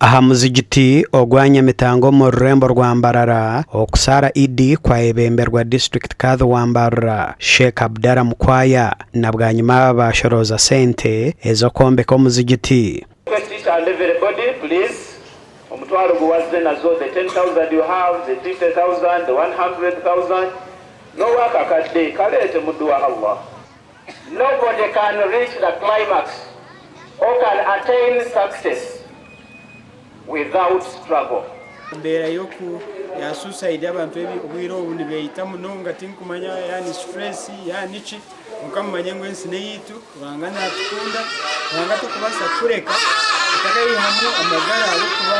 Aha muzigiti ogwa Nyamitanga omu rurembo rwa Mbarara, okusaara Idi kwayebemberwa District Kadhi wa Mbarara, Sheikh Abdallah Mukwaya na bwanyima aba baashorooza sente ez'okwombeka omuzigiti. Request each and every body please omutwaro gu wazze nazo the 10,000 you have, the 50,000, the 100,000 n'owakakadde kaleete muddu wa Allah. Nobody can reach the climax or can attain success without struggle. Embeera y'oku ya suicide abantu obwire obu nibeita munonga tinkumanya yaaba ni stress yaaba niki kwonka mumanye ngu ensi n'eyaitu Ruhanga natukunda Ruhanga takubaasa kukureka otakayihamu amagara ahabw'okuba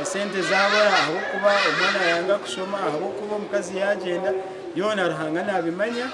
esente zabura ahabw'okuba omwana yayanga kushoma ahabw'okuba omukazi yagyenda Byona Ruhanga naabimanya,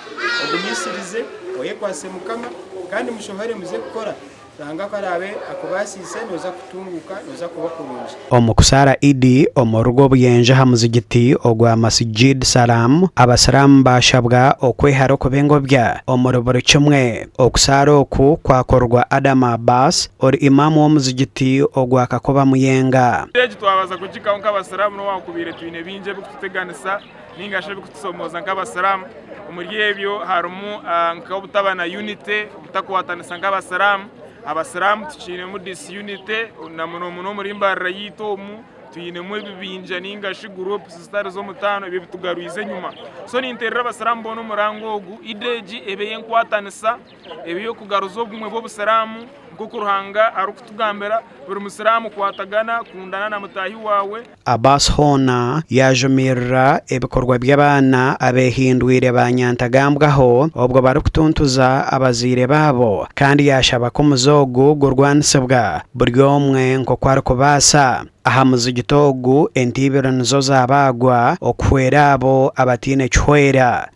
ogumisirize, oyekwatse Mukama, kandi mushohore muze kukora. Ruhanga ku araabe akubaasiise, nooza kutunguuka, nooza kuba kurungi. Omu kusaara Idi omu rugo Obuyenje aha muzigiti ogwa Masjid Salam, Abasiraamu baashabwa okwehara okuba engobya omuri buri kimwe. Okusaara oku kwakorwa Adam Abbas ori Imam w'omuzigiti ogwa Kakoba Muyenga. Egi twabaasa kugihikaho nk'Abasiraamu n'owakubaire twine bingi ebirikututeganisa. Ninga shi ebirikutusomooza nk'abasiraamu. Omuri ebyo harimu nk'obutaba na unity, obutakwatanisa nk'abasiraamu. Abasiraamu tukiinemu disunity na muno muno omuri Mbarara yaitu omu twinemu ebibinja ninga shi groups zitari z'omutaano ebyo bitugarwize enyima. So ninteerera abasiraamu boona omuranga ogu, Idi egi ebe ey'enkwatanisa, ebe ey'okugaruza obumwe bw'obusiraamu nk'oku Ruhanga arikutugambira, buri musiraamu kwatagana, kundana na mutaahi waawe. Abbas hoona yaajumirira ebikorwa by'abaana abeehindwire ba nyantagambwaho obwo barikutuntuza abazaire baabo kandi yaashaba ku omuze ogu gurwanisibwa buri omwe nk'oku arikubaasa. Aha muzigiti ogu entiibiro nizo zaabaagwa okuhwera abo abataine kihwera.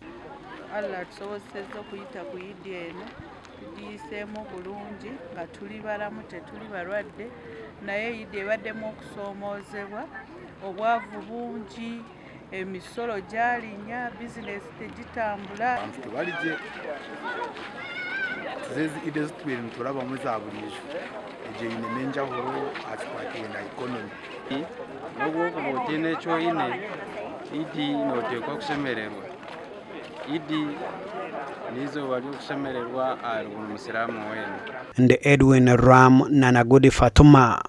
Allah atusobozesezza okuyita ku Idi eno, tugiyiseemu bulungi nga tuli balamu tetuli balwadde naye Idi ebaddemu okusoomoozebwa, obwavu bungi, emisolo gyalinya, bizinesi tegitambula. Abantu tibari gye, ezi Idi ezi tubaire niturabamu eza buriijo, egi einemu enjahuro aha kikwataine na economy. N'obu orikuba otaine eki oine, Idi nooteekwa kushemererwa. Idi n'eizooba ry'okushemererwa ahari buri musiraamu weena. Ndi Edwin Ram na Nagudi Fatuma.